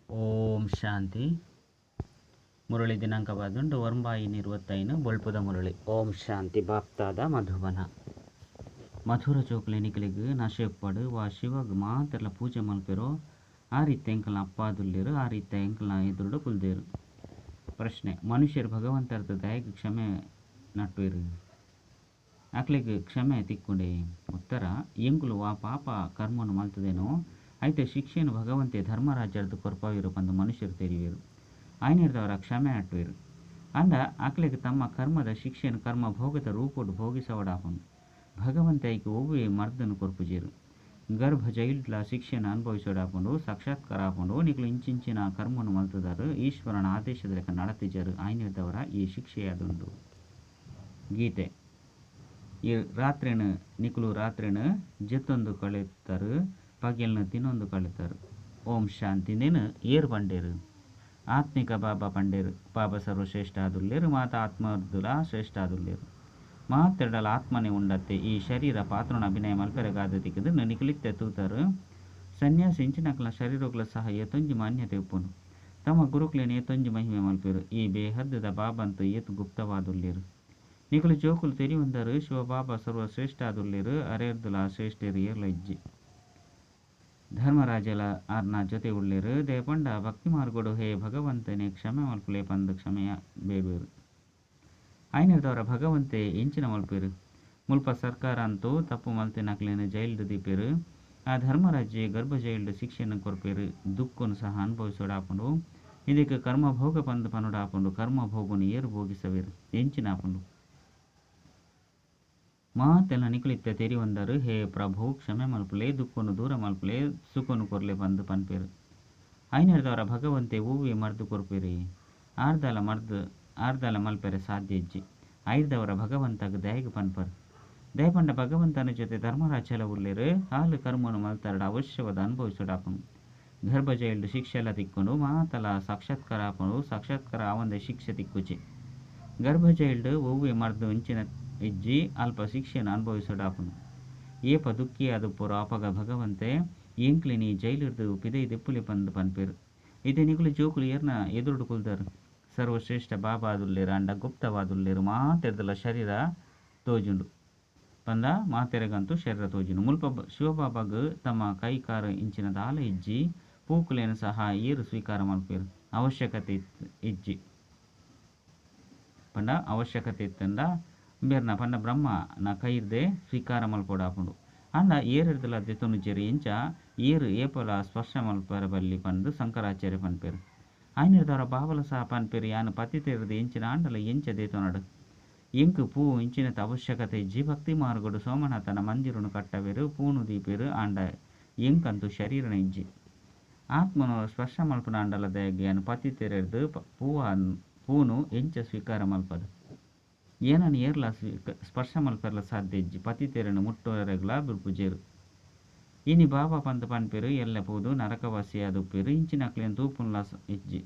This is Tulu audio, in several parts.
ಓಂ ಶಾಂತಿ. ಮುರಳಿ ದಿನಾಂಕ ಬಾದುಂಡು 9/25 ಬೊಳ್ಪುದ ಮುರಳಿ. ಓಂ ಶಾಂತಿ. ಬಾಪ್ತಾದ ಮಧುಬನ. ಮಧುರ ಚೋಕ್ಲೆ ನಿಕಲಿಗ್ ನಶೆಪ್ಪಡು ವಾ ಶಿವಗ್ ಮಾತೆರ್ಲ ಪೂಜೆ ಮಲ್ಪೆರೋ ಆ ರೀತಿ ಎಂಕಲ್ನ ಅಪ್ಪಾದುಲ್ಲೇರು ಆ ರೀತಿ ಎಂಕಲ್ನ ಎದುರುಡು ಕುಲ್ದೇರು. ಪ್ರಶ್ನೆ: ಮನುಷ್ಯರು ಭಗವಂತರದ ದಯೆಗ್ ಕ್ಷಮೆ ನಟ್ಟುವೆರು, ಅಕ್ಲೆಗ್ ಕ್ಷಮೆ ತಿಕ್ಕುಂಡೆ? ಉತ್ತರ: ಎಂಕುಲು ವಾ ಪಾಪ ಕರ್ಮನು ಮಲ್ತುದೇನೋ ಐತ ಶಿಕ್ಷೆನು ಭಗವಂತೆ ಧರ್ಮರಾಜರ್ದು ಕೊರ್ಪವೆರು ಪಂದ್ ಮನುಷ್ಯರು ತೆರಿವೆರು. ಆಯ್ನೆರ್ದವರ ಕ್ಷಮೆ ನಟ್ಟುವೆರು. ಅಂಡ ಅಕ್ಲೆಗ್ ತಮ್ಮ ಕರ್ಮದ ಶಿಕ್ಷೆನು ಕರ್ಮ ಭೋಗದ ರೂಪೊಡು ಭೋಗಿಸವಡಾಪುಂಡು. ಭಗವಂತೆ ಐಕ್ ಒವ್ವೆ ಮರ್ದನು ಕೊರ್ಪುಜೆರು. ಗರ್ಭ ಜೈಲ್ಡ್ಲ ಶಿಕ್ಷೆನು ಅನುಭವಿಸೋಡಾಪುಂಡು. ಸಾಕ್ಷಾತ್ಕಾರ ಆಪುಂಡು. ನಿಕುಲು ಇಂಚಿಂಚಿನ ಕರ್ಮನು ಮಲ್ತುದರು, ಈಶ್ವರನ ಆದೇಶದ ಲೆಕ್ಕ ನಡತಿಜರು, ಆಯ್ನೆರ್ದವರ ಈ ಶಿಕ್ಷೆಯಾದುಂಡು. ಗೀತೆ. ಈ ರಾತ್ರಿನು ನಿಕುಲು ರಾತ್ರಿನು ಜೆತ್ತೊಂದು ಕಳೆತರು, ಪಗೆಲ್ನ ತಿನ್ನೊಂದು ಕಳೆತರು. ಓಂ ಶಾಂತಿ. ನೇನು ಏರ್ ಪಂಡೇರು? ಆತ್ಮಿಕ ಬಾಬಾ ಪಂಡೇರು. ಬಾಬಾ ಸರ್ವಶ್ರೇಷ್ಠ ಆದುಲ್ಲೇರು, ಮಾತ ಆತ್ಮರ್ದುಲ ಶ್ರೇಷ್ಠ ಆದುಲ್ಲೇರು. ಮಾತೆರ್ಡಲ ಆತ್ಮನೆ ಉಂಡತ್ತೆ. ಈ ಶರೀರ ಪಾತ್ರನ ಅಭಿನಯ ಮಲ್ಪೆರೆಗಾದ ತಿಕ್ಕದು ನಿಕುಲಿತ್ತೆ ತೂತರು. ಸನ್ಯಾಸಿ ಇಂಚಿನಕ್ಲ ಶರೀರಗಳ ಸಹ ಏತೊಂಜಿ ಮಾನ್ಯತೆ ಉಪ್ಪುಂಡು. ತಮ್ಮ ಗುರುಕ್ಲೇನ ಏತೊಂಜಿ ಮಹಿಮೆ ಮಲ್ಪೆರು. ಈ ಬೇಹದ್ದದ ಬಾಬಂತು ಏತ್ ಗುಪ್ತವಾದುಲ್ಲೇರು. ನಿಕುಲು ಜೋಕುಲು ತೆರಿಯುಂದರು ಶಿವಬಾಬಾ ಸರ್ವಶ್ರೇಷ್ಠ ಆದುಲ್ಲೇರು, ಅರೇರ್ದುಲ ಶ್ರೇಷ್ಠರು ಏರ್ಲ ಇಜ್ಜಿ. ಧರ್ಮರಾಜಲ ಆರ್ನ ಜೊತೆ ಉಳ್ಳೇರು. ದೇಪಂಡ ಭಕ್ತಿ ಮಾರ್ಗಡು ಹೇ ಭಗವಂತನೇ ಕ್ಷಮೆ ಮಲ್ಪುಲೆ ಪಂದ್ ಕ್ಷಮೆಯ ಬೇಡುವೆರು. ಆಯ್ನೆರ್ದವರ ಭಗವಂತೆ ಎಂಚಿನ ಮಲ್ಪೆರು? ಮುಲ್ಪ ಸರ್ಕಾರ ಅಂತೂ ತಪ್ಪು ಮಲ್ತಿನಕ್ಲೆನ್ ಜೈಲ್ಡ್ ದೀಪೆರು. ಆ ಧರ್ಮರಾಜೆ ಗರ್ಭ ಜೈಲ್ಡ್ ಶಿಕ್ಷೆನ್ ಕೊರ್ಪೆರು. ದುಃಖನು ಸಹ ಅನುಭವಿಸೋಡಾಪುಂಡು. ಇಂದೆಕ್ ಕರ್ಮಭೋಗ ಪಂದ್ ಪನೊಡಾಪುಂಡು. ಕರ್ಮಭೋಗನು ಏರ್ ಭೋಗಿಸವೆರು? ಎಂಚಿನಾಪುಂಡು? ಮಾತೆಲ್ಲ ನಿಕುಲಿತ್ತೆ ತೆರಿಯೊಂದರು ಹೇ ಪ್ರಭು ಕ್ಷಮೆ ಮಲ್ಪುಲೆ, ದುಃಖನು ದೂರ ಮಲ್ಪುಲೆ, ಸುಖನು ಕೊರ್ಲೆ ಪಂದ್ ಪನ್ಪೆರು. ಆಯ್ನೆರ್ದವರ ಭಗವಂತೆ ಒವ್ವೆ ಮರ್ದ್ ಕೊರ್ಪೆರು? ಆರ್ದಲ ಮರ್ದ್ ಆರ್ದಲ ಮಲ್ಪೆರೆ ಸಾಧ್ಯ ಇಜ್ಜಿ. ಐರ್ದವರ ಭಗವಂತಗ್ ದಯಗ್ ಪನ್ಪರು. ದಯಪಂಡ ಭಗವಂತನ ಜೊತೆ ಧರ್ಮರಾಜಲ ಉಲ್ಲೇರು. ಹಾಲು ಕರ್ಮನು ಮಲ್ತರಡ ಅವಶ್ಯವಾದ ಅನುಭವಿಸೋಡಾಪುಂಡು. ಗರ್ಭ ಜೈಲ್ಡ್ ಶಿಕ್ಷೆಲ ತಿಕ್ಕುಂಡು. ಮಾತಲ ಸಾಕ್ಷಾತ್ಕಾರ ಆಪುಂಡು. ಸಾಕ್ಷಾತ್ಕಾರ ಆವಂದೆ ಶಿಕ್ಷೆ ತಿಕ್ಕುಜಿ. ಗರ್ಭ ಜೈಲ್ಡ್ ಒವ್ವೆ ಮರ್ದ್ ಇಂಚಿನ ಇಜ್ಜಿ. ಅಲ್ಪ ಶಿಕ್ಷೆನ್ ಅನುಭವಿಸೋಡಾಪುಂಡು. ಏಪ ದುಃಖಿ ಆದುಪ್ಪುರೋ ಅಪಗ ಭಗವಂತೆ ಎಂಕ್ಲೆನ್ ಈ ಜೈಲಿರ್ದು ಪಿದೈ ದೆಪ್ಪುಲೆ ಪಂದ್ ಪನ್ಪೆರು. ಇತ್ತೆ ನಿಕುಲು ಜೋಕುಲು ಏರ್ನ ಎದುರುಡು ಕುಲ್ದರು? ಸರ್ವಶ್ರೇಷ್ಠ ಬಾಬಾ ಆದುಲ್ಲೇರು. ಅಂಡ ಗುಪ್ತವಾದುಲ್ಲೇರು. ಮಾತೆರ್ದಲ ಶರೀರ ತೋಜುಂಡು ಪಂದ ಮಾತೆರೆಗಂತೂ ಶರೀರ ತೋಜುಂಡು. ಮುಲ್ಪ ಶಿವಬಾಬಾಗ್ ತಮ್ಮ ಕೈ ಕಾರು ಇಂಚಿನ ದಾಲ ಇಜ್ಜಿ. ಪೂಕುಲೇನು ಸಹ ಏರು ಸ್ವೀಕಾರ ಮಲ್ಪೆರು? ಅವಶ್ಯಕತೆ ಇಜ್ಜಿ. ಪಂಡ ಅವಶ್ಯಕತೆ ಇತ್ತಂಡ ಬೇರ್ನ ಪಂಡ ಬ್ರಹ್ಮನ ಕೈರ್ದೆ ಸ್ವೀಕಾರ ಮಲ್ಪೊಡಾಪುಂಡು. ಅಂಡ ಏರೆರ್ದಲ ದೆತೊನುಜೆರು. ಎಂಚ ಏರು ಏಪಲ ಸ್ಪರ್ಶ ಮಲ್ಪರ ಬಲ್ಲಿ ಪಂದ್ ಶಂಕರಾಚಾರ್ಯ ಪನ್ಪೆರು. ಆಯ್ನೆರ್ದವರ ಬಾಬಲ ಸಹ ಪನ್ಪೆರು, ಯಾನ್ ಪತಿತೆರ್ದು ಎಂಚಿನ ಆಂಡಲ ಎಂಚ ದೆತೊನಡು? ಎಂಕ್ ಪೂ ಇಂಚಿನತ ಅವಶ್ಯಕತೆ ಇಜ್ಜಿ. ಭಕ್ತಿ ಮಾರ್ಗಡು ಸೋಮನಾಥನ ಮಂದಿರನು ಕಟ್ಟವೆರು, ಪೂನು ದೀಪೆರು. ಆಂಡ ಎಂಕಂತೂ ಶರೀರನ ಇಜ್ಜಿ. ಆತ್ಮನು ಸ್ಪರ್ಶ ಮಲ್ಪುನ ಆಂಡಲ ದಯಗ್ ಯಾನ್ ಪತಿತೆರೆರ್ದು ಪೂನು ಎಂಚ ಸ್ವೀಕಾರ ಮಲ್ಪಡು? ಏನನ್ ಏರ್ಲ ಸ್ಪರ್ಶ ಮಲ್ಪೆರ್ಲ ಸಾಧ್ಯ ಇಜ್ಜಿ. ಪತಿತೆರೆನು ಮುಟ್ಟುವರೆಗ್ಲ ಬಿರ್ಪುಜೆರು. ಇನಿ ಬಾಬಾ ಪಂದ್ ಪನ್ಪೆರು. ಎಲ್ಲೆ ಪೋದು ನರಕವಾಸಿಯಾದುಪ್ಪೆರು. ಇಂಚಿನಕ್ಲೆನ್ ತೂಪುನ್ಲ ಇಜ್ಜಿ.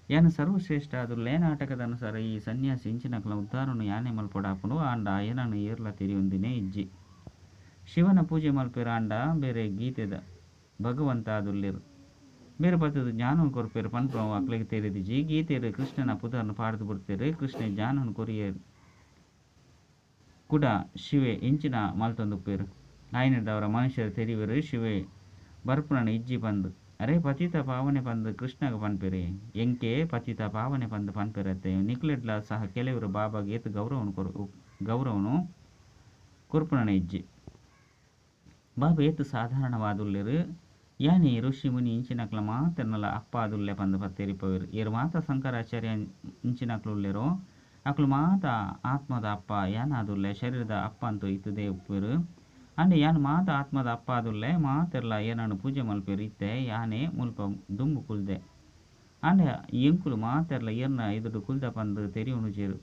ಯಾನ್ ಸರ್ವಶ್ರೇಷ್ಠ ಆದುಲ್ಲೆ. ನಾಟಕದ ಅನುಸಾರ ಈ ಸನ್ಯಾಸಿ ಇಂಚಿನಕ್ಲೆನ ಉದ್ಧಾರನು ಯಾನೆ ಮಲ್ಪೊಡಾಪುಂಡು. ಆಂಡ ಏನನ್ನು ಏರ್ಲ ತೆರಿಯೊಂದಿನೇ ಇಜ್ಜಿ. ಶಿವನ ಪೂಜೆ ಮಲ್ಪೆರು. ಆಂಡ ಬೇರೆ ಗೀತೆದ ಭಗವಂತ ಆದುಲ್ಲೇರು. ಬೇರೆ ಪತ್ತದ ಜ್ಞಾನವನ್ನು ಕೊರ್ಪೆರು ಪನ್ಪುನವು ಅಕ್ಲೆಗ್ ತೆರಿದಿಜಿ. ಗೀತೆರು ಕೃಷ್ಣನ ಪುದರ್ನ ಪಾಡ್ದು ಬಿಡ್ತೇರು. ಕೃಷ್ಣೆ ಜ್ಞಾನವನ್ನು ಕೊರಿಯರು. ಕುಡ ಶಿವೆ ಎಂಚಿನ ಮಲ್ತೊಂದುಪ್ಪೆರು? ಆಯ್ನೆರ್ದವರ ಮನುಷ್ಯರು ತೆರಿವೆರು ಶಿವೆ ಬರ್ಪುನನ ಇಜ್ಜಿ ಪಂದ್. ಅರೆ ಪತಿತ ಪಾವನೆ ಪಂದ್ ಕೃಷ್ಣಗ ಪನ್ಪೆರೆ. ಎಂಕೆ ಪತಿತ ಪಾವನೆ ಪಂದ್ ಪನ್ಪೆರತ್ತೆ. ನಿಕ್ಲೆಡ್ಲ ಸಹ ಕೆಲವರು ಬಾಬಾಗ್ ಏತ್ ಗೌರವನು ಗೌರವನು ಕೊರ್ಪುನನ ಇಜ್ಜಿ. ಬಾಬಾ ಏತ್ ಸಾಧಾರಣವಾದುಲ್ಲೇರು. ಯಾನಿ ಋಷಿ ಮುನಿ ಇಂಚಿನಕ್ಲ ಮಾತೆರ್ನಲ ಅಪ್ಪ ಆದುಲ್ಲೆ ಪಂದ್ ಪತ್ತೆರಿಪವೆರು. ಏರು ಮಾತ ಶಂಕರಾಚಾರ್ಯ ಇಂಚಿನಕ್ಲು ಉಲ್ಲೇರೋ ಅಕ್ಲು ಮಾತ ಆತ್ಮದ ಅಪ್ಪ ಯಾನಾದುಲ್ಲೆ. ಶರೀರದ ಅಪ್ಪ ಅಂತೂ ಇತ್ತದೇ ಉಪ್ಪೆರು. ಅಂಡ ಯಾನ್ ಮಾತ ಆತ್ಮದ ಅಪ್ಪ ಆದುಲ್ಲೆ. ಮಾತೆರ್ಲ ಏನನ್ನು ಪೂಜೆ ಮಲ್ಪೆರು. ಇತ್ತೆ ಯಾನೇ ಮುಲ್ಪ ದುಂಬು ಕುಲ್ದೆ. ಅಂಡ ಎಂಕುಲು ಮಾತೆರ್ಲ ಏರ್ನ ಎದುರು ಕುಲ್ದ ಪಂದ್ ತೆರಿಯುಣುಜೆರು.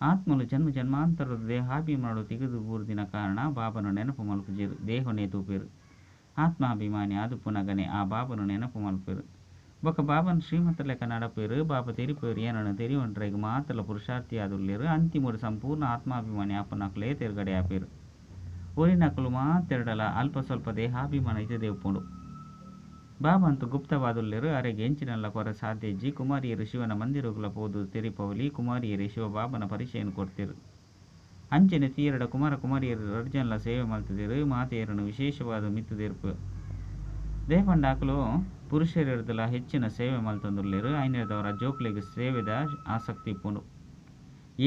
ಆತ್ಮಲು ಜನ್ಮ ಜನ್ಮಾಂತರದ ದೇಹಾಭಿಮಾನಗಳು ತಿಗದು ಬೂರ್ದಿನ ಕಾರಣ ಬಾಬನ ನೆನಪು ಮಲ್ಪುಜೆರು. ದೇಹನೇ ತೂಪೆರು. ಆತ್ಮಾಭಿಮಾನಿ ಆದುಪ್ಪುನಗನೆ ಆ ಬಾಬನು ನೆನಪು ಮಲ್ಪೆರು. ಬೊಕ ಬಾಬನ್ ಶ್ರೀಮಂತ ಲೆಕ್ಕ ನಡಪೆರು. ಬಾಬಾ ತೆರಿಪೆರು ಏನನ್ನು ತೆರಿಯೊಂಡ್ರೆಗ್ ಮಾತೆರ್ಲ ಪುರುಷಾರ್ಥಿ ಆದುಲ್ಲೇರು. ಅಂತಿಮಡು ಸಂಪೂರ್ಣ ಆತ್ಮಾಭಿಮಾನಿ ಆಪುನಕ್ಲೇ ತೇರ್ಗಡೆ ಆಪೆರು. ಒರಿನಕುಲು ಮಾತೆರ್ಡಲ ಅಲ್ಪ ಸ್ವಲ್ಪ ದೇಹಾಭಿಮಾನ ಇತ್ತದೆ ಉಪ್ಪುಂಡು. ಬಾಬಾ ಅಂತೂ ಗುಪ್ತವಾದುಲ್ಲೆರ್ ಅರೆಗ್ ಎಂಚಿನಲ್ಲ ಕೊರ ಸಾಧ್ಯ ಇಜ್ಜಿ. ಕುಮಾರಿಯರು ಶಿವನ ಮಂದಿರಗುಲ ಪೋದು ತೆರಿಪವೊಲಿ. ಕುಮಾರಿಯರೇ ಶಿವಬಾಬನ ಪರಿಚಯನ್ ಕೊರ್ತೆರ್. ಅಂಚನೆ ತೂಯೆರೆಡ ಕುಮಾರ ಕುಮಾರಿಯರು ರಡ್ಡ್ ಜನಲ ಸೇವೆ ಮಲ್ತುದೆರ್. ಮಾತೆರ್ನ್ ವಿಶೇಷವಾದ್ ಮಿತ್ತ್ ದೇರ್ಪು ದಾಯೆ ಪಂಡ ಅಕುಲು ಪುರುಷೆರೆರ್ದಲ ಹೆಚ್ಚಿನ ಸೇವೆ ಮಲ್ತೊಂದುಲ್ಲೆರ್. ಐನೆರ್ದಾವರ ಜೋಕ್ಲೆಗ್ ಸೇವೆದ ಆಸಕ್ತಿ ಇಪ್ಪುಂಡು.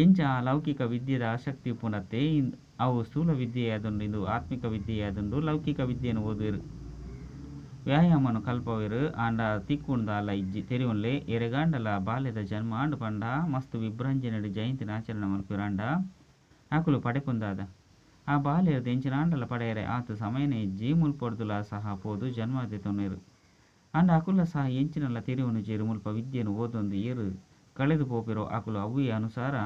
ಎಂಚ ಆ ಲೌಕಿಕ ವಿದ್ಯೆದ ಆಸಕ್ತಿ ಇಪ್ಪುಂಡತ್ತೆ. ಅವು ಸ್ಥೂಲ ವಿದ್ಯೆಯಾದುಂಡು ಇಂದು ಆತ್ಮಿಕ ವಿದ್ಯೆಯಾದುಂಡು. ಲೌಕಿಕ ವಿದ್ಯೆನ್ ಓದುವೆರ್, ವ್ಯಾಯಾಮನ್ ಕಲ್ಪವೆರ್, ಆಂಡ ತಿಕ್ಕುಂಡು ದಾಲ ಇಜ್ಜಿ. ತೆರಿಯೊನ್ಲೆ, ಎರೆಗಾಂಡಲ ಬಾಲೆದ ಜನ್ಮ ಆಂಡ್ ಪಂಡ ಮಸ್ತ್ ವಿಭ್ರಂಜನೆಡ್ ಜಯಂತಿನ ಆಚರಣೆ ಮಲ್ಪುವೆರ್. ಆಂಡ ಅಕುಲು ಪಡೆಪುಂದಾದ ಆ ಬಾಲೆರ್ದ್ ಎಂಚಿನಾಂಡಲ ಪಡೆಯರೆ ಆತ್ ಸಮಯನೇ ಇಜ್ಜಿ. ಮುಲ್ಪೊರ್ದುಲ ಸಹ ಪೋದು ಜನ್ಮ ದೆತೊನುವೆರ್. ಆಂಡ ಅಕುಲ ಸಹ ಎಂಚಿನಲ ತೆರಿಯೊನುಜೆರ್. ಮುಲ್ಪ ವಿದ್ಯೆನ್ ಓದೊಂದು ಏರ್ ಕಳೆದು ಪೋಪೆರೋ ಅಕುಲು ಅವ್ವೇ ಅನುಸಾರ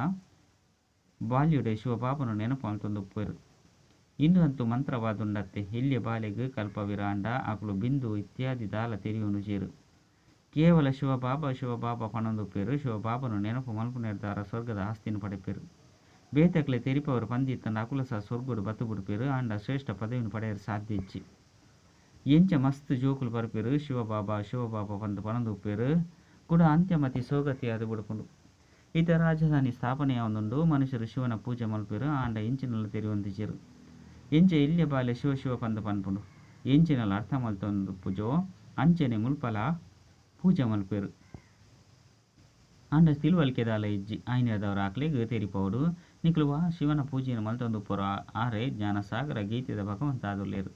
ಬಾಲ್ಯೊಡೆ ಶಿವಬಾಬನ ನೆನಪು ಮಲ್ತೊಂದುಪ್ಪುವೆರ್. ಇಂದು ಅಂತೂ ಮಂತ್ರವಾದುಂಡತ್ತೆ. ಎಲ್ಯ ಬಾಲೆಗ್ ಕಲ್ಪವೆರ್ ಆಂಡ ಅಕುಲು ಬಿಂದು ಇತ್ಯಾದಿ ದಾಲ ತೆರಿಯೊನುಜೆರ್. ಕೇವಲ ಶಿವಬಾಬಾ ಶಿವಬಾಬಾ ಪನೊಂದುಪ್ಪುವೆರ್. ಶಿವಬಾಬನ ನೆನಪು ಮಲ್ಪುನೆರ್ದಾವರ ಸ್ವರ್ಗದ ಆಸ್ತಿನ್ ಪಡೆಪೆರ್. ಬೇತಕ್ಲೆ ತೆರಿಪವರು ಪಂದಿತ್ತಂಡ ಅಕುಲ ಸಹ ಸ್ವರ್ಗಡ್ ಬತ್ತು ಬುಡ್ಪೆರ್. ಆಂಡ ಶ್ರೇಷ್ಠ ಪದವಿನ್ ಪಡೆಯರೆ ಸಾಧ್ಯ ಇಜ್ಜಿ. ಎಂಚ ಮಸ್ತ್ ಜೋಕುಲು ಬರ್ಪೆರ್, ಶಿವಬಾಬಾ ಶಿವಬಾಬಾ ಪಂದ್ ಪನೊಂದುಪ್ಪುವೆರ್. ಕುಡ ಅಂತ್ಯಮತಿ ಸೋಗತಿ ಆದ್ ಬುಡ್ಪುಂಡು. ಇತ್ತೆ ರಾಜಧಾನಿ ಸ್ಥಾಪನೆಯಾವೊಂದುಂಡು. ಮನುಷ್ಯರು ಶಿವನ ಪೂಜೆ ಮಲ್ಪುವೆರ್. ಆಂಡ ಎಂಚಿನಲ ತೆರಿಯೊಂದಿಜೆರ್. ಎಂಚ ಎಲ್ಯ ಬಾಲೆ ಶಿವ ಶಿವ ಪಂದ್ ಪನ್ಪುಂಡು, ಎಂಚಿನಲ ಅರ್ಥ ಮಲ್ತೊಂದುಪ್ಪುಜೋ ಅಂಚನೆ ಮುಲ್ಪಲ ಪೂಜೆ ಮಲ್ಪುವೆರ್. ಆಂಡ ತಿಳುವಳಿಕೆ ದಾಲ ಇಜ್ಜಿ. ಐನೆರ್ದವರ ಅಕ್ಲೆಗ್ ತೆರಿಪವೊಡು. ನಿಕುಲು ವಾ ಶಿವನ ಪೂಜೆನ್ ಮಲ್ತೊಂದುಪ್ಪುವರೋ ಆರೇ ಜ್ಞಾನಸಾಗರ ಗೀತೆದ ಭಗವಂತ ಆದುಲ್ಲೆರ್.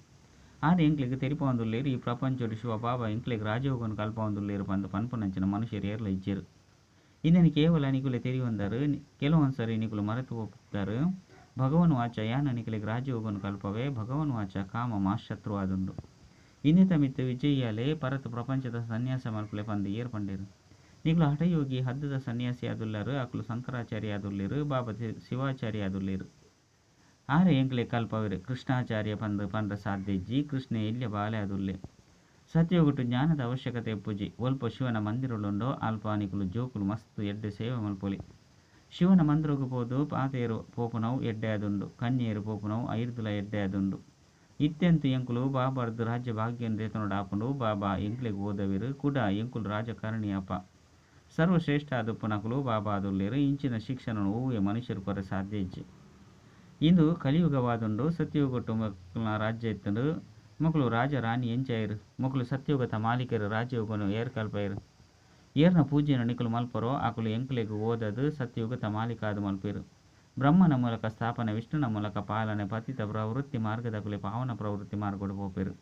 ಆರ್ ಎಂಕ್ಲೆಗ್ ತೆರಿಪವೊಂದುಲ್ಲೆರ್. ಈ ಪ್ರಪಂಚೊಡು ಶಿವಬಾಬಾ ಎಂಕ್ಲೆಗ್ ರಾಜಯೋಗನ್ ಕಲ್ಪವೊಂದುಲ್ಲೆರ್ ಪಂದ್ ಪನ್ಪುನಂಚಿನ ಮನುಷ್ಯರು ಏರ್ಲ ಇಜ್ಜೆರ್. ಇಂದೆನ್ ಕೇವಲ ನಿಕುಲೆ ತೆರಿಯೊಂದರು. ಕೆಲವೊಂದ್ಸರಿ ನಿಕುಲು ಮರೆತು ಪೋಪುತ್ತಾರೆ. ಭಗವಾನ್ ವಾಚ ಯಾನ್ ನಿಕುಲೆಗ್ ರಾಜಯೋಗನ್ ಕಲ್ಪವೆ. ಭಗವಾನ್ ವಾಚ ಕಾಮ ಮಹಾಶತ್ರು ಆದುಂಡು. ಇಂದೆತ ಮಿತ್ತ್ ವಿಜಯಾಲೆ ಪರತ್ ಪ್ರಪಂಚದ ಸನ್ಯಾಸ ಮಲ್ಪುಲೆ ಪಂದ್ ಏರ್ ಪಂಡೆರ್. ನಿಕುಲು ಹಠಯೋಗಿ ಹದ್ದದ ಸನ್ಯಾಸಿ ಆದುಲ್ಲರ್. ಅಕುಲು ಶಂಕರಾಚಾರ್ಯ ಆದುಲ್ಲೆರ್, ಬಾಬಾ ಶಿವಾಚಾರ್ಯ ಆದುಲ್ಲೆರ್. ಆರೆ ಎಂಕ್ಲೆಗ್ ಕಲ್ಪವೆರ್. ಕೃಷ್ಣಾಚಾರ್ಯ ಪಂದ್ ಪಂಡ ಸಾಧ್ಯ ಇಜ್ಜಿ. ಕೃಷ್ಣೆ ಎಲ್ಯ ಬಾಲೆ ಆದುಲ್ಲೆ. ಸತ್ಯಯುಗಟ್ ಜ್ಞಾನದ ಅವಶ್ಯಕತೆ ಇಪ್ಪುಜಿ. ಒಲ್ಪ ಶಿವನ ಮಂದಿರಲುಂಡೋ ಅಲ್ಪ ನಿಕುಲು ಜೋಕುಲು ಮಸ್ತ್ ಎಡ್ಡೆ ಸೇವೆ ಮಲ್ಪೊಲಿ. ಶಿವನ ಮಂದಿರಗ್ ಪೋದು ಪಾತೆರ್ ಪೋಪುನವು ಎಡ್ಡೆ ಆದುಂಡು. ಕನ್ಯೆಯರು ಪೋಪುನವು ಐರ್ದಲ ಎಡ್ಡೆ ಆದುಂಡು. ಇತ್ತೆಂತು ಎಂಕುಲು ಬಾಬಾರ್ದ್ ರಾಜ್ಯ ಭಾಗ್ಯನ್ ದೆತೊನೊಡಾಪುಂಡು. ಬಾಬಾ ಎಂಕ್ಲೆಗ್ ಓದವೆರ್. ಕುಡ ಎಂಕುಲು ರಾಜಕಾರಣಿ ಆಪ. ಸರ್ವಶ್ರೇಷ್ಠ ಆದುಪ್ಪುನಕುಲು ಬಾಬಾ ಆದುಲ್ಲೆರ್. ಇಂಚಿನ ಶಿಕ್ಷಣನ್ ಒವ್ವೇ ಮನುಷ್ಯರು ಕೊರೆ ಸಾಧ್ಯ ಇಜ್ಜಿ. ಇಂದು ಕಲಿಯುಗವಾದುಂಡು. ಸತ್ಯಯುಗಟ್ ಮೊಕಲ್ನ ರಾಜ್ಯ ಇತ್ತುಂಡು. ಮೊಕುಲು ರಾಜ ರಾಣಿ ಎಂಚಾಯೆರ್. ಮೊಕುಲು ಸತ್ಯಯುಗದ ಮಾಲೀಕರು. ರಾಜಯೋಗನು ಏರ್ ಕಲ್ಪಾಯೆರ್. ಏರ್ನ ಪೂಜೆನ್ ನಿಕುಲು ಮಲ್ಪರೋ ಅಕುಲು ಎಂಕ್ಲೆಗ್ ಓದದು ಸತ್ಯಯುಗದ ಮಾಲೀಕ ಆದ್ ಮಲ್ಪುವೆರ್. ಬ್ರಹ್ಮನ ಮೂಲಕ ಸ್ಥಾಪನೆ, ವಿಷ್ಣುನ ಮೂಲಕ ಪಾಲನೆ. ಪತಿತ ಪ್ರವೃತ್ತಿ ಮಾರ್ಗದಕುಲೆ ಪಾವನ ಪ್ರವೃತ್ತಿ ಮಾರ್ಗಡ್ ಪೋಪೆರ್.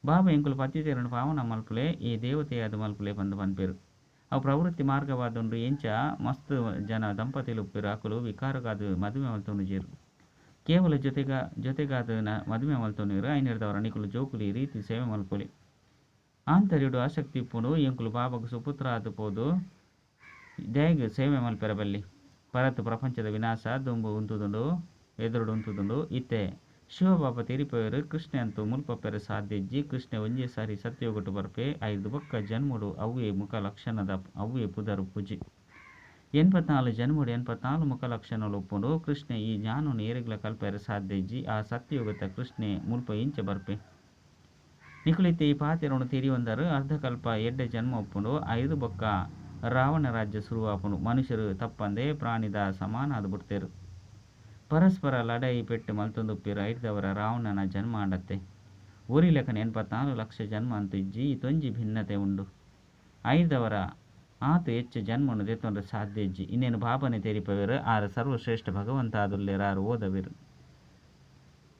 ಬಾಬಾ ಎಂಕುಲು ಪತಿತೆರನ್ನು ಪಾವನ ಮಲ್ಪುಲೆ, ಈ ದೇವತೆಯಾದ್ ಮಲ್ಪುಲೆ ಪಂದ್ ಪನ್ಪೆರ್. ಅವು ಪ್ರವೃತ್ತಿ ಮಾರ್ಗವಾದುಂಡು. ಎಂಚ ಮಸ್ತ್ ಜನ ದಂಪತಿಲು ಉಪ್ಪೆರ್, ಅಕುಲು ವಿಕಾರಗಾದ್ ಮದುಮೆ ಮಲ್ತೊನುಜೆರ್. ಕೇವಲ ಜೊತೆಗಾದ್ ಮದುಮೆ ಮಲ್ತೊನುವೆರ್. ಐನೆರ್ದವರ ನಿಕುಲು ಜೋಕುಲು ಈ ರೀತಿ ಸೇವೆ ಮಲ್ಪೊಲಿ. ಆಂತರ್ಯಡು ಆಸಕ್ತಿ ಇಪ್ಪುಂಡು. ಎಂಕುಲು ಬಾಬಾಗ್ ಸುಪುತ್ರ ಆದ್ ಪೋದು ದಾಯೆಗ್ ಸೇವೆ ಮಲ್ಪೆರೆ ಬಲ್ಲಿ. ಪರತ್ ಪ್ರಪಂಚದ ವಿನಾಶ ದುಂಬು ಉಂತುದುಂಡು, ಎದುರುಡು ಉಂತುದುಂಡು. ಇತ್ತೆ ಶಿವಬಾಬಾ ತೆರಿಪವೆರ್. ಕೃಷ್ಣೆ ಅಂತೂ ಮುಲ್ಪಪ್ಪೆರೆ ಸಾಧ್ಯ ಇಜ್ಜಿ. ಕೃಷ್ಣೆ ಒಂಜೇ ಸಾರಿ ಸತ್ಯಯುಗಟ್ ಬರ್ಪೆ. ಐರ್ದ್ ಬೊಕ್ಕ ಜನ್ಮಡು ಅವ್ವೇ ಮುಖ ಲಕ್ಷಣದ ಅವ್ವೇ ಪುದರ್ ಉಪ್ಪುಜಿ. 84 ಜನ್ಮಡು 84 ಮುಖ ಲಕ್ಷಣಲು ಉಪ್ಪುಂಡು. ಕೃಷ್ಣೆ ಈ ಜ್ಞಾನನ್ ಏರೆಗ್ಲ ಕಲ್ಪೆರೆ ಸಾಧ್ಯ ಇಜ್ಜಿ. ಆ ಸತ್ಯಯುಗತ ಕೃಷ್ಣೆ ಮುಲ್ಪ ಎಂಚ ಬರ್ಪೆ. ನಿಕುಲು ಇತ್ತೆ ಈ ಪಾತೆರೊನು ತೆರಿಯೊಂದರು. ಅರ್ಧಕಲ್ಪ ಎಡ್ಡೆ ಜನ್ಮ ಉಪ್ಪುಂಡು. ಐರ್ದ್ ಬೊಕ್ಕ ರಾವಣ ರಾಜ್ಯ ಶುರುವಾಪುಂಡು. ಮನುಷ್ಯರು ತಪ್ಪಂದೆ ಪ್ರಾಣಿದ ಸಮಾನ ಆದ್ ಬುಡ್ತೆರ್. ಪರಸ್ಪರ ಲಡಾಯಿ ಪೆಟ್ಟು ಮಲ್ತೊಂದುಪ್ಪೆರ್. ಐರ್ದವರ ರಾವಣನ ಜನ್ಮ ಆಂಡತ್ತೆ. ಒರಿ ಲೆಕ್ಕನೆ 84 ಲಕ್ಷ ಜನ್ಮ ಅಂತೂ ಇಜ್ಜಿ. ಇತೊಂಜಿ ಭಿನ್ನತೆ ಉಂಡು. ಐರ್ದವರ ಆತ್ ಹೆಚ್ಚ ಜನ್ಮನು ದೆತೊನರೆ ಸಾಧ್ಯ ಇಜ್ಜಿ. ಇಂದೆನ್ ಬಾಬಾನೆ ತೆರಿಪವೆರ್. ಆರ್ ಸರ್ವಶ್ರೇಷ್ಠ ಭಗವಂತ ಆದುಲ್ಲೆರ್. ಆರ್ ಓದವೆರ್.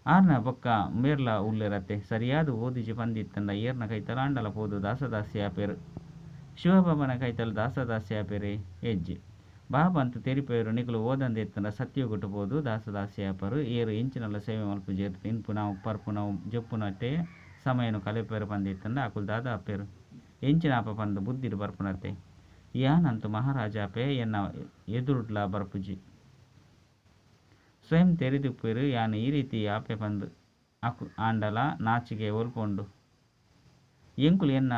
ಆರ್ನ ಬೊಕ್ಕ ಮೇರ್ಲ ಉಲ್ಲೆರತ್ತೆ. ಸರಿಯಾದ ಓದಿಜಿ ಪಂದಿತ್ತಂಡ ಏರ್ನ ಕೈತಲಾಂಡಲ ಪೋದು ದಾಸದಾಸಿ ಆಪೆರ್. ಶಿವಬಾಬನ ಕೈತಲ್ ದಾಸದಾಸಿ ಆಪೆರೆ ಹೆಜ್ಜೆ. ಬಾಬಾ ಅಂತು ತೆರಿಪವೆರ್. ನಿಕುಲು ಓದಂದೆ ಇತ್ತಂಡ ಸತ್ಯಯುಗಟ್ ಪೋದು ದಾಸದಾಸಿ ಆಪರು. ಏರ್ ಎಂಚಿನಲ ಸೇವೆ ಮಲ್ಪುಜೆರ್. ತಿನ್ಪುನವು ಪರ್ಪುನವು ಜೆಪ್ಪುನಟ್ಟೆ ಸಮಯನು ಕಲೆಪೆರ್ ಪಂದಿತ್ತಂಡ ಅಕುಲು ದಾದ ಆಪೆರ್. ಎಂಚಿನ ಆಪ ಪಂದ್ ಬುದ್ಧಿಡ್ ಬರ್ಪುನತ್ತೆ. ಯಾನಂತೂ ಮಹಾರಾಜ ಆಪೆ. ಎನ್ನ ಎದುರುಡ್ಲ ಬರ್ಪುಜಿ. ಸ್ವಯಂ ತೆರಿದುಪ್ಪುವೆರ್ ಯಾನ್ ಈ ರೀತಿ ಆಪೆ ಪಂದ್. ಅಕು ಆಂಡಲ ನಾಚಿಕೆ ಒಲ್ಪ ಉಂಡು. ಎಂಕುಲು ಎನ್ನ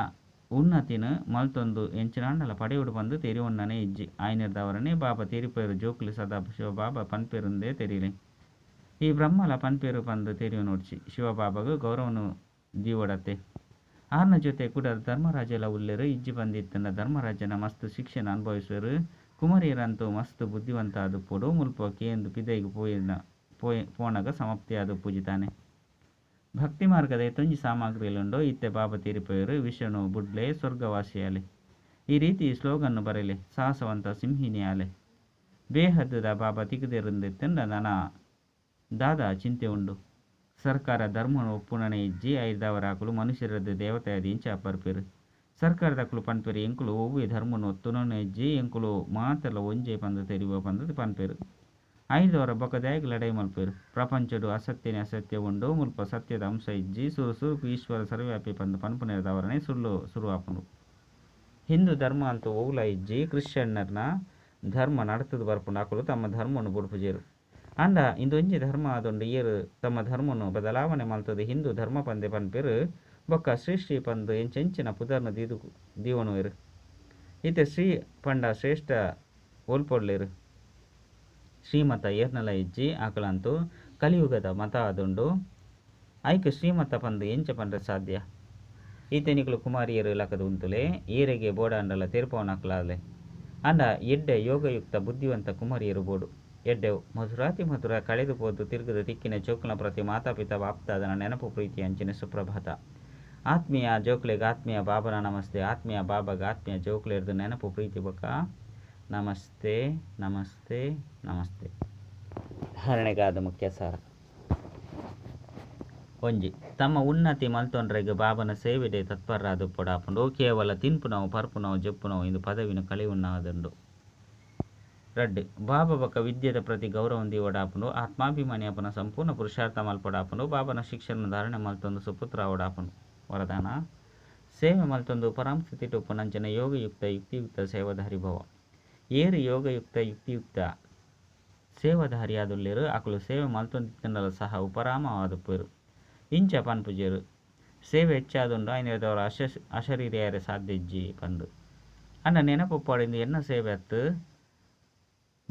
ಉನ್ನತಿನ್ ಮಲ್ತೊಂದು ಎಂಚಿನಾಂಡಲ ಪಡೆಯೊಡು ಪಂದ್ ತೆರಿಯೊನ್ನನೇ ಇಜ್ಜಿ. ಆಯಿನೆರ್ದಾವರನೇ ಬಾಬಾ ತೆರಿಪವೆರ್ ಜೋಕುಲು ಸದಾ ಶಿವಬಾಬಾ ಪನ್ಪೆರುಂದೇ ತೆರಿಲೆ. ಈ ಬ್ರಹ್ಮಲ ಪನ್ಪೆರು ಪಂದ್ ತೆರಿಯೊನೊಡ್ಚಿ. ಶಿವಬಾಬಾಗ್ ಗೌರವನು ದೀವೊಡತ್ತೆ. ಆರ್ನ ಜೊತೆ ಕುಡರ್ ಧರ್ಮರಾಜೆಲ ಉಲ್ಲೆರ್ ಇಜ್ಜಿ ಪಂದಿತ್ತಂಡ ಧರ್ಮರಾಜನ ಮಸ್ತ್ ಶಿಕ್ಷೆನ್ ಅನುಭವಿಸುವೆರ್. ಕುಮಾರಿಯರಂತೂ ಮಸ್ತ್ ಬುದ್ಧಿವಂತ ಆದುಪ್ಪೊಡು. ಮುಲ್ಪ ಕೇಂದ್ ಪಿದಯಿಗ್ ಪೋಯಿನ ಪೋಯಿ ಪೋನಗ ಸಮಾಪ್ತಿ ಆದುಪ್ಪುಜಿ ತಾನೆ. ಭಕ್ತಿ ಮಾರ್ಗದ ಏತೊಂಜಿ ಸಾಮಗ್ರಿಲುಂಡು. ಇತ್ತೆ ಬಾಬಾ ತೀರಿಪೋಯೆರ್. ವಿಷನು ಬುಡ್ಲೆ ಸ್ವರ್ಗವಾಸಿಯಾಲೆ. ಈ ರೀತಿ ಸ್ಲೋಗನ್ ಬರೆಲೆ. ಸಾಹಸವಂತ ಸಿಂಹಿಣಿ ಆಲೆ. ಬೇಹದ್ದ ಬಾಬಾ ತಿಕ್ದೆರುಂದಿತ್ತಂಡ ನನ ದಾದ ಚಿಂತೆ ಉಂಡು. ಸರ್ಕಾರ ಧರ್ಮನು ಒಪ್ಪುನನೇ ಇಜ್ಜಿ. ಐರ್ದಾವರ ಅಕುಲು ಮನುಷ್ಯರದ್ದು ದೇವತೆ ಇಂಚ ಬರ್ಪೆರ್. ಸರ್ಕಾರದಕುಲು ಪನ್ಪೆರ್ ಎಂಕುಲು ಒವ್ವೆ ಧರ್ಮನು ಒತ್ತುನನೇ ಇಜ್ಜಿ. ಎಂಕುಲು ಮಾತೆರ್ಲ ಒಂಜೇ ಪಂದ್ ತೆರಿವ ಪಂದ್ ಪನ್ಪೆರ್. ಐರ್ದವರ ಬೊಕ ದಾಯೆಗ್ ಲಡಾಯಿ ಮಲ್ಪೆರ್. ಪ್ರಪಂಚಡ್ ಅಸತ್ಯನೇ ಅಸತ್ಯ ಉಂಡು. ಮುಲ್ಪ ಸತ್ಯದ ಅಂಶ ಇಜ್ಜಿ. ಸುರು ಸುರುಕು ಈಶ್ವರ ಸರ್ವವ್ಯಾಪಿ ಪಂದ್ ಪನ್ಪುನೆರ್ದಾವರನೇ ಸುಳ್ಳು ಸುರು ಆಪುಂಡು. ಹಿಂದೂ ಧರ್ಮ ಅಂತೂ ಒವ್ಲ ಇಜ್ಜಿ. ಕ್ರಿಶ್ಚಿಯನ್ನರ್ನ ಧರ್ಮ ನಡತುದು ಬರ್ಪುಂಡು. ಅಕುಲು ತಮ್ಮ ಧರ್ಮನು ಬುಡ್ಪುಜೆರ್. ಆಂಡ ಇಂದೊಂಜಿ ಧರ್ಮ ಆದುಂಡು. ಏರ್ ತಮ್ಮ ಧರ್ಮನು ಬದಲಾವಣೆ ಮಲ್ತುದು ಹಿಂದೂ ಧರ್ಮ ಪಂದೇ ಪನ್ಪೆರ್. ಬೊಕ್ಕ ಶ್ರೀ ಶ್ರೀ ಪಂದ್ ಎಂಚೆಂಚಿನ ಪುದರ್ನ್ ದೀದ್ ದೀವೊನುವೆರ್. ಇತ್ತೆ ಶ್ರೀ ಪಂಡ ಶ್ರೇಷ್ಠ ಒಲ್ಪೊಲ್ಲೆರ್. ಶ್ರೀಮತ ಏರ್ನಲ ಇಜ್ಜಿ. ಅಕಲಂತೂ ಕಲಿಯುಗದ ಮತ ಆದುಂಡು. ಐಕ್ ಶ್ರೀಮತ ಪಂದ್ ಎಂಚ ಪಂಡ್ರೆ ಸಾಧ್ಯ. ಇತ್ತೆ ನಿಕುಲು ಕುಮಾರಿಯೆರ್ ಲಕ್ಕ್ದ್ ಉಂತುಲೆ. ಏರೆಗೇ ಬೋಡಾಂಡಲ ತೆರಿಪಾವುನಕುಲಾಲೆ. ಆಂಡ ಎಡ್ಡೆ ಯೋಗಯುಕ್ತ ಬುದ್ಧಿವಂತ ಕುಮಾರಿಯೆರ್ ಬೋಡು. ಎಡ್ಡೆ ಮಧುರಾತಿ ಮಧುರ ಕಳೆದು ಪೋದು ತಿರ್ಗುದು ತಿಕ್ಕಿನ ಜೋಕುಲ್ನ ಪ್ರತಿ ಮಾತಾ-ಪಿತಾ ಬಾಪ್ದಾದನ ನೆನಪು ಪ್ರೀತಿ ಅಂಚನೆ ಸುಪ್ರಭಾತ. ಆತ್ಮೀಯ ಜೋಕುಲೆಗ್ ಆತ್ಮೀಯ ಬಾಬನ ನಮಸ್ತೆ. ಆತ್ಮೀಯ ಬಾಬಾಗ್ ಆತ್ಮೀಯ ಜೋಕುಲೆರ್ದ್ ನೆನಪು ಪ್ರೀತಿ ಬೊಕ ನಮಸ್ತೆ ನಮಸ್ತೆ ನಮಸ್ತೆ. ಧಾರಣೆಗಾದ ಮುಖ್ಯ ಸಾರ. ಒಂಜಿ, ತಮ್ಮ ಉನ್ನತಿ ಮಲ್ತೊನ್ರೆಗ್ ಬಾಬನ ಸೇವೆಡೆ ತತ್ಪರರಾದುಪ್ಪೊಡಾಪುಂಡು. ಕೇವಲ ತಿನ್ಪುನವು, ಪರ್ಪುನವು, ಜೆಪ್ಪುನವು ಇಂದು ಪದವಿನ್ ಕಳೆಯುನಾದುಂಡು. ರಡ್ಡ್, ಬಾಬಾ ಬೊಕ ವಿದ್ಯೆದ ಪ್ರತಿ ಗೌರವನ್ ದೀವೊಡಾಪುಂಡು. ಆತ್ಮಾಭಿಮಾನಿ ಆಪುನ ಸಂಪೂರ್ಣ ಪುರುಷಾರ್ಥ ಮಲ್ಪೊಡಾಪುಂಡು. ಬಾಬನ ಶಿಕ್ಷಣ ಧಾರಣೆ ಮಲ್ತೊಂದು ಸುಪುತ್ರ ಆವೊಡಾಪುಂಡು. ವರದಾನ, ಸೇವೆ ಮಲ್ತೊಂದು ಪರಮ ಸ್ಥಿತಿಟ್ ಉಪ್ಪುನಂಚಿನ ಯೋಗಯುಕ್ತ ಯುಕ್ತಿಯುಕ್ತ ಸೇವಾಧಾರಿ ಭವ. ಏರ್ ಯೋಗಯುಕ್ತ ಯುಕ್ತಿಯುಕ್ತ ಸೇವಾಧಾರಿ ಆದುಲ್ಲೆರ್ ಅಕುಲು ಸೇವೆ ಮಲ್ತೊಂದಿತ್ತಂಡಲ ಸಹ ಉಪರಾಮವಾದುಪ್ಪೆರ್. ಇಂಚ ಪನ್ಪುಜೆರ್ ಸೇವೆ ಹೆಚ್ಚಾದುಂಡು ಐನೆರ್ದಾವರ ಅಶರೀರಿಯಾರೆ ಸಾಧ್ಯ ಇಜ್ಜಿ ಪಂದ್. ಆಂಡ ನೆನಪುಪ್ಪೊಡು ಇಂದು ಎನ್ನ ಸೇವೆ ಅತ್ತ್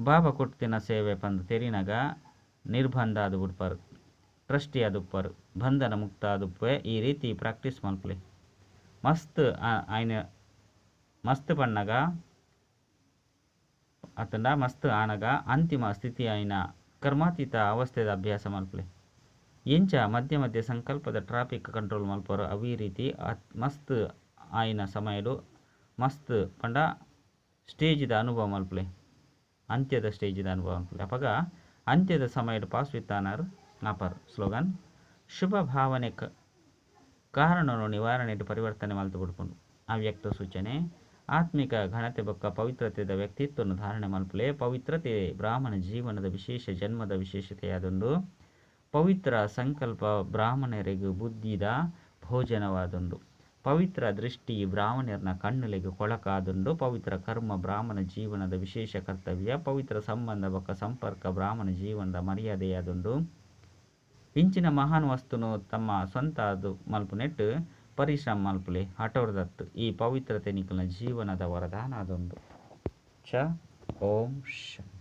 ಬಾಬಾ ಕೊರ್ತಿನ ಸೇವೆ ಪಂದ್ ತೆರಿನಗ ನಿರ್ಬಂಧ ಆದ್ ಬುಡ್ಪರ್. ಟ್ರಸ್ಟಿ ಆದುಪ್ಪರ್. ಬಂಧನ ಮುಕ್ತ ಆದುಪ್ಪೆ. ಈ ರೀತಿ ಪ್ರಾಕ್ಟೀಸ್ ಮಲ್ಪುಲೆ. ಮಸ್ತ್ ಆಯ್ನ ಮಸ್ತ್ ಪನ್ನಗ ಅತ್ತಂಡ ಮಸ್ತ್ ಆನಗ ಅಂತಿಮ ಸ್ಥಿತಿ ಆಯಿನ ಕರ್ಮಾತೀತ ಅವಸ್ಥೆದ ಅಭ್ಯಾಸ ಮಲ್ಪುಲೆ. ಎಂಚ ಮಧ್ಯ ಮಧ್ಯ ಸಂಕಲ್ಪದ ಟ್ರಾಫಿಕ್ ಕಂಟ್ರೋಲ್ ಮಲ್ಪರು ಅವೇ ರೀತಿ ಮಸ್ತ್ ಆಯಿನ ಸಮಯಡು ಮಸ್ತ್ ಪಂಡ ಸ್ಟೇಜ್ದ ಅನುಭವ ಮಲ್ಪುಲೆ. ಅಂತ್ಯದ ಸ್ಟೇಜ್ದ ಅನುಭವ ಮಲ್ಪುಲೆ. ಅಪಗ ಅಂತ್ಯದ ಸಮಯಡ್ ಪಾಸ್ ವಿತ್ ಆನರ್ ಆಪರ್. ಸ್ಲೋಗನ್ ಶುಭ ಭಾವನೆ ಕಾರಣನು ನಿವಾರಣೆಡ್ ಪರಿವರ್ತನೆ ಮಲ್ತು ಬುಡ್ಪುಂಡು. ಅವ್ಯಕ್ತ ಸೂಚನೆ ಆತ್ಮಿಕ ಘನತೆ ಬೊಕ್ಕ ಪವಿತ್ರತೆದ ವ್ಯಕ್ತಿತ್ವವನ್ನು ಧಾರಣೆ ಮಲ್ಪುಲೆ. ಪವಿತ್ರತೆ ಬ್ರಾಹ್ಮಣ ಜೀವನದ ವಿಶೇಷ ಜನ್ಮದ ವಿಶೇಷತೆಯಾದುಂಡು. ಪವಿತ್ರ ಸಂಕಲ್ಪ ಬ್ರಾಹ್ಮಣರಿಗೆ ಬುದ್ಧಿದ ಭೋಜನವಾದುಂಡು. ಪವಿತ್ರ ದೃಷ್ಟಿ ಬ್ರಾಹ್ಮಣರ್ನ ಕಣ್ಣುಲೆಗ್ ಕೊಳಕಾದುಂಡು. ಪವಿತ್ರ ಕರ್ಮ ಬ್ರಾಹ್ಮಣ ಜೀವನದ ವಿಶೇಷ ಕರ್ತವ್ಯ. ಪವಿತ್ರ ಸಂಬಂಧ ಬೊಕ್ಕ ಸಂಪರ್ಕ ಬ್ರಾಹ್ಮಣ ಜೀವನದ ಮರ್ಯಾದೆಯಾದುಂಡು. ಇಂಚಿನ ಮಹಾನ್ ವಸ್ತುನು ತಮ್ಮ ಸ್ವಂತ ಅದು ಮಲ್ಪುನೆಟ್ ಪರಿಶ್ರಮ ಮಲ್ಪುಲೆ. ಹಠೋರ್ದತ್ ಈ ಪವಿತ್ರತೆ ನಿಕಲ್ನ ಜೀವನದ ವರದಾನ ಆದುಂಡು. ಚ ಓಂ ಶಾಂತಿ.